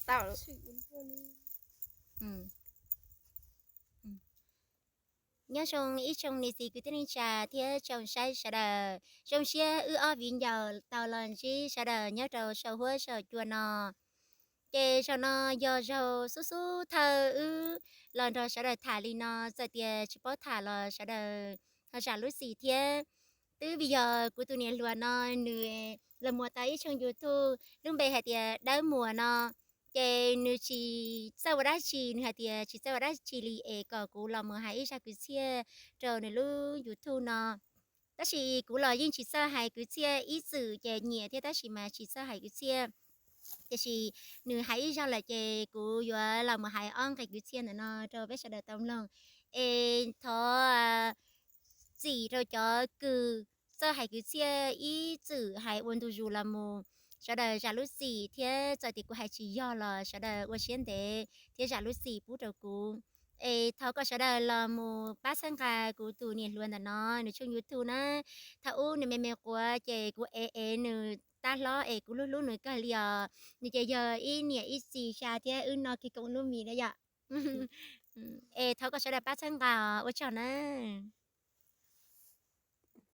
Nyob zoo ib tsoom niam txiv kwv tij neej tsa thiab tsoom saib sawv daws, zoo siab wb ob viv ncaus tau los ntsib sawv daws nyob rau saum huab saum cua no. Ces zaum no yog zaug xub xub thawj wb los nrog sawv daws tham li no, txawm tias tsis paub tham los sawv daws ho zam lub txim thiab. Twb vim yog kuv tus niam hluas no nws los muas tau ib tshooj YouTube lub npe hais tias Dawb Muas no, ces nws tsis txawj ua dab tsi, nws hais tias tsis txawj ua dab tsi li es kom kuv los mus hais ib zaj kwv txhiaj rau nws lub YouTube no. Tab sis kuv los yeej tsis txawj hais kwv txhiaj, ib txwm ces nyiam thiab tab sis mas tsis txawj hais kwv txhiaj. Tiam sis nws hais ib zaug lawm ces kuv yuav los mus hais ob nqe kwv txhiaj ntawm no rau peb sawv daws tau mloog. Es thov txim rau cov kws txawj hais kwv txhiaj ib txwm hais ua ntu zus los mus, sawv daws zam lub txim thiab txawm tias kuv hais tsis yog los sawv daws ua siab ntev thiab zam lub txim pub rau kuv. Es thov kom sawv daws los mus pab txhawb nqa kuv tus niam hluas ntawm no nws tshooj YouTube na. Thaum ub nws me me quav ces kuv ev ev nws tab hlob es kuv hlub hlub nws kawg li os. Nws ces yog ib niam ib txiv xya thiab wb noj kiag koom lub mis na yom. Es thov kom sawv daws pab txhawb nqa os, ua tsaug nawb.